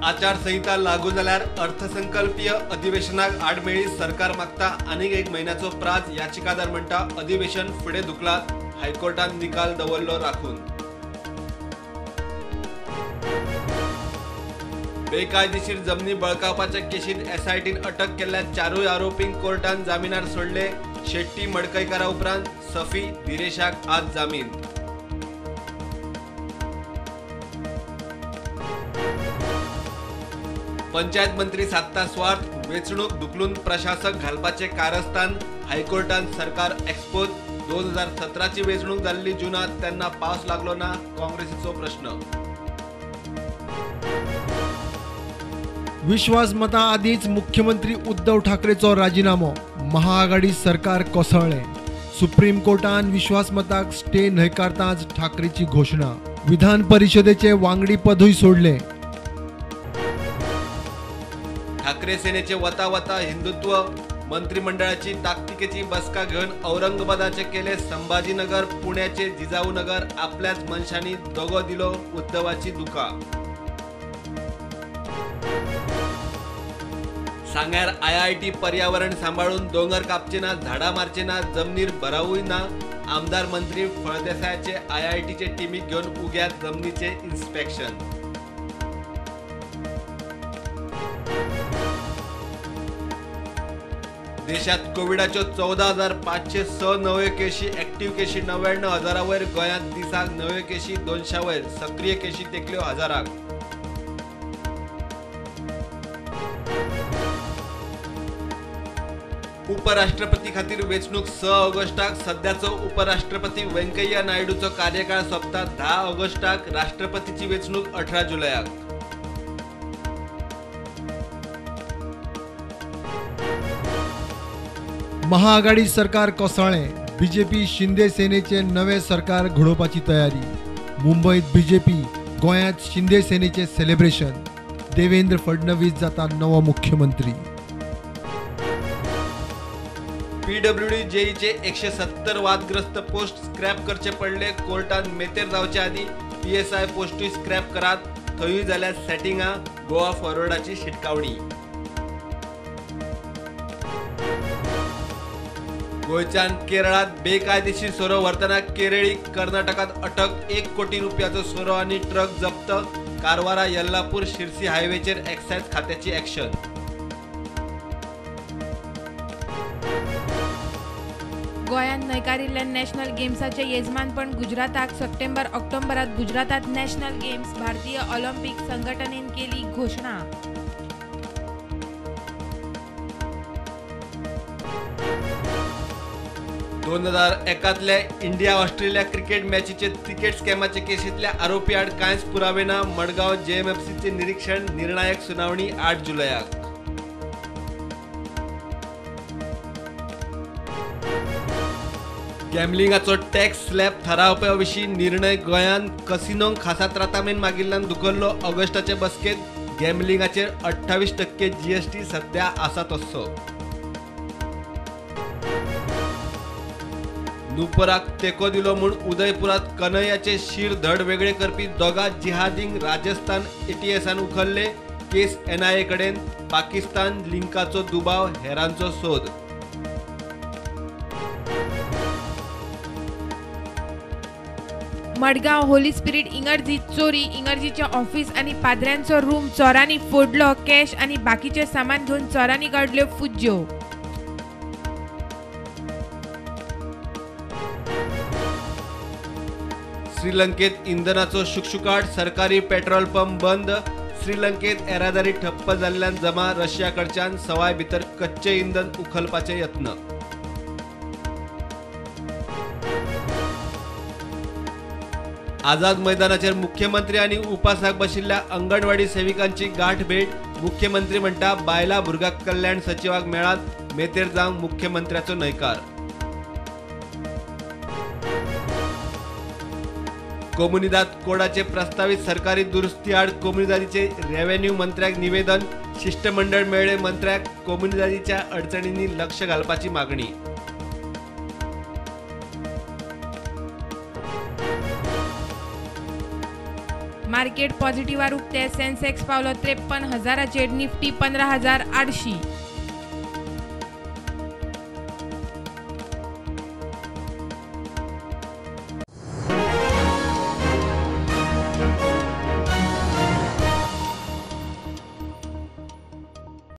आचारसंहिता लागू जाल्यार अर्थसंकल्पीय अधिवेशनाक आडमेळी सरकार मागता आनीक एक म्हयन्याचो प्राज. याचिकादार म्हणटा अधिवेशन फुडें धुकलात, हायकोर्टान निकाल दवरलो राखून. बेकायदेशीर जमनी बळकावपाच्या केशींत एसआयटीन अटक केल्ल्या चारूय आरोपींक कोर्टान जामिनार सोडले. शेट्टी मडकयकारा उपरांत सफी दिरेशाक आज जामीन. पंचायत मंत्री साधता स्वार्थ, वेंचणूक धुकलून प्रशासक घालपाचे कारस्थान. हायकोर्टान सरकार एक्सपोज. 2017ची वेंचणूक जाल्ली जूनात, तेन्ना पावस लागलो ना, काँग्रेसीचो प्रश्न. विश्वासमता आदींच मुख्यमंत्री उद्धव ठाकरेचो राजिनामो. महाआघाडी सरकार कोसळ्ळें. सुप्रीम कोर्टान विश्वासमताक स्टे न्हयकारताच ठाकरेची घोशणा. विधान परिषदेचे वांगडी पदूय सोडलें. ठाकरे सेनेचे वता वता हिंदुत्व. मंत्रिमंडळाची ताकतिकेची बसका घेवन औरंगाबादाचे केले संभाजीनगर, पुण्याचे जिजाऊनगर. आपल्याच मनशांनी दगो दिलो, उद्धवाची दुका. सांग्यार आयआयटी पर्यावरण सांबाळून दोंगर कापचे ना, झाडां मारचे ना, जमनीर भरावूय ना. आमदार मंत्री फळदेसायाचे आयआयटीचे टिमीक घेवन उग्यात जमनीचे इन्स्पेक्शन. देशात कोविडाच्यो 14,506 नव्यो केशी, ऍक्टिव्ह केशी 99,000 वयर. गोंयांत दिसाक नव्यो केशी 200 वयर, सक्रीय केशी तेंकल्यो 1000. उपराष्ट्रपती खातीर वेंचणूक 6 ऑगस्टाक. सद्याचो उपराष्ट्रपती व्यंकय्या नायडूचो कार्यकाळ सोंपता 10 ऑगस्टाक. राष्ट्रपतीची वेंचणूक 18 जुलयाक. महाआघाडी सरकार कोसळ्ळें. बीजेपी शिंदे सेनेचे नवे सरकार घडोवपाची तयारी. मुंबयत बीजेपी, गोंयांत शिंदे सेनेचे सेलिब्रेशन. देवेंद्र फडणवीस जाता नवो मुख्यमंत्री. पीडब्ल्यूडी जेईचे 170 वादग्रस्त पोस्ट स्क्रॅप करचे पडले. कोर्टान मेतेर जावचे आदीं पीएसआय पोस्टूय स्क्रॅप करात, थंयूय जाल्यार सेटिंगां. गोवा फॉरवर्डाची शिटकावणी. गोंयच्यान केरळात बेकायदेशीर सोरो व्हरतना केरळी कर्नाटकात अटक. 1 कोटी रुपयाचो सोरो आनी ट्रक जप्त. कारवारा यल्लापूर शिरसी हायवेचेर एक्सायज खात्याची ऍक्शन. गोंयांत न्हयकारिल्ल्या नॅशनल गेम्साचें येजमानपण गुजराताक. सप्टेंबर ऑक्टोबरांत गुजरातांत नॅशनल गेम्स. भारतीय ऑलिम्पिक संघटनेन केली घोशणा. दोन हजार एकांतल्या इंडिया ऑस्ट्रेलिया क्रिकेट मॅचीचे तिकेट स्कॅमाचे केशींतल्या आरोपी आड कांयच पुरावे ना. मडगांव जेएमएफसीचे निरीक्षण, निर्णायक सुनावणी 8 जुलयाक. गॅम्बलिंगाचो टॅक्स स्लॅब थारावपा विशीं निर्णय गोंयांत कसिनोंक खासा त्रातामेन मागिल्ल्यान धुकल्लो. ऑगस्टाचे बसकेंत गॅम्बलिंगाचेर 28% जीएसटी सध्या आसा तस्सो. नुपराक तेंको दिलो म्हूण उदयपुरात कन्हैयाचे शीर धड वेगळे करपी दोगा जिहादींक राजस्थान एटीएसान उखल्ले. केस एनआयए कडेन. पाकिस्तान लिंकाचो दुबाव, हेरांचो सोद. मडगांव होली स्पिरिट इंगर्जी चोरी. इंगर्जीचे ऑफिस आनी पाद्र्यांचो रूम चोरांनी फोडलो. कॅश आनी बाकीचे सामान घेवन चोरांनी काडल्यो फुज्ज्यो. श्रीलंकेत इंधनाचो शुकशुकाट, सरकारी पेट्रोल पंप बंद. श्रीलंकेत येरादारी ठप्प जाल्ल्यान जमा. रशिया कडच्यान सवाय भितर कच्चें इंधन उखलपाचे यत्न. आझाद मैदानाचेर मुख्यमंत्री आनी उपासाक बशिल्ल्या अंगणवाडी सेविकांची गांठ भेट. मुख्यमंत्री म्हणटा बायलां भुरग्यां कल्याण सचिवाक मेळात, मेतेर जावंक मुख्यमंत्र्याचो न्हयकार. कोमुनिदाद कोडाचे प्रस्तावित सरकारी दुरुस्ती आड कोमुनिदादीचे रेव्हेन्यू मंत्र्याक निवेदन. शिष्टमंडळ मेळ्ळे मंत्र्याक कोमुनिदादीच्या अडचणींनी लक्ष घालपाची मागणी. मार्केट पॉझिटिव्हार उक्ते. सेन्सेक्स पावलो 53,000चेर, निफ्टी 15,800.